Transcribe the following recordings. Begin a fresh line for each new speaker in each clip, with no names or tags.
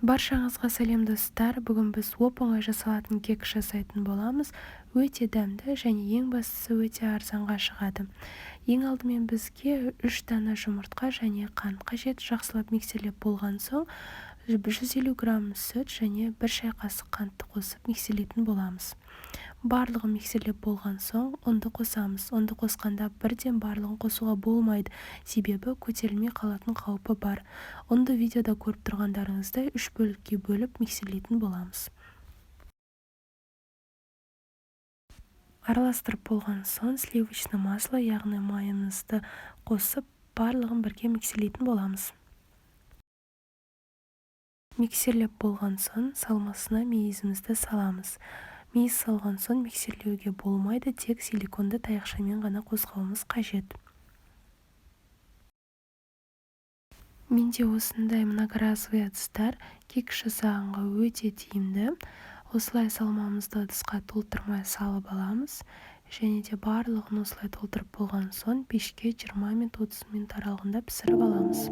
Баршаңызға сәлем, достар! Бүгін біз оп-оңай жасалатын кекс жасайтын боламыз. Өте дәмді және ең бастысы, өте арзанға шығады. Ең алдымен бізге 3 дана жұмыртқа және қант қажет. Жақсылап миксерлеп болған соң, 150 грамм сүт және 1 шай қасық қантты қосып, миксерлейтін боламыз. Барлығын миксерлеп болған соң, ұнды қосамыз. Ұнды қосқанда бірден барлығын қосуға болмайды, себебі көтерілмей қалатын қаупі бар. Ұнды видеода көріп тұрғандарыңыздай, үш бөлікке бөліп миксерлейтін боламыз. Араластырып болған соң, сливочный масло, яғни майымызды қосып, барлығын бірге миксерлейтін боламыз. Миксерлеп болған соң, салмасына мейізімізді саламыз. Мейіз салған соң миксерлеуге болмайды, тек силиконды таяқшамен ғана қозғауымыз қажет. Менде осындай многоразовый ыдыстар кекс жасағанға өте тиімді. Осылай салмамызды ыдысқа толтырмай салып аламыз және де барлығын осылай толтырып болған соң, пешке 20 минут, 30 минут аралығында пісіріп аламыз.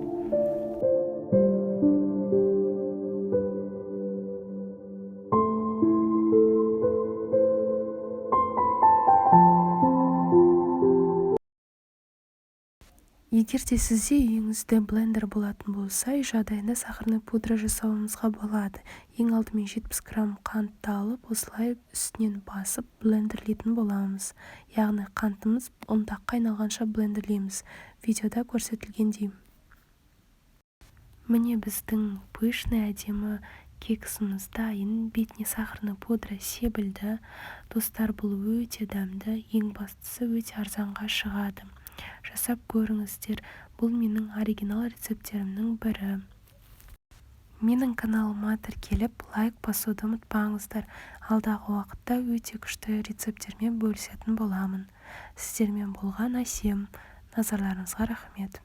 Егер де сізде үйіңізде блендер болатын болса, үй жағдайында сахарный пудра жасауыңызға болады. Ең алдымен 70 грамм қантты алып, осылай үстінен басып, блендерлейтін боламыз, яғни қантымыз ұнтаққа айналғанша блендерлейміз, видеода көрсетілгендей. Міне, біздің пышный, әдемі кексіміз дайын. Бетіне сахарный пудра себілді. Достар, бұл өте дәмді, ең бастысы, өте арзанға шығады. Жасап көріңіздер. Бұл менің оригинал рецепттерімнің бірі. Менің каналыма тіркеліп, лайк басуды ұмытпаңыздар. Алдағы уақытта өте күшті рецепттермен бөлісетін боламын. Сіздермен болған Әсем. Назарларыңызға рахмет.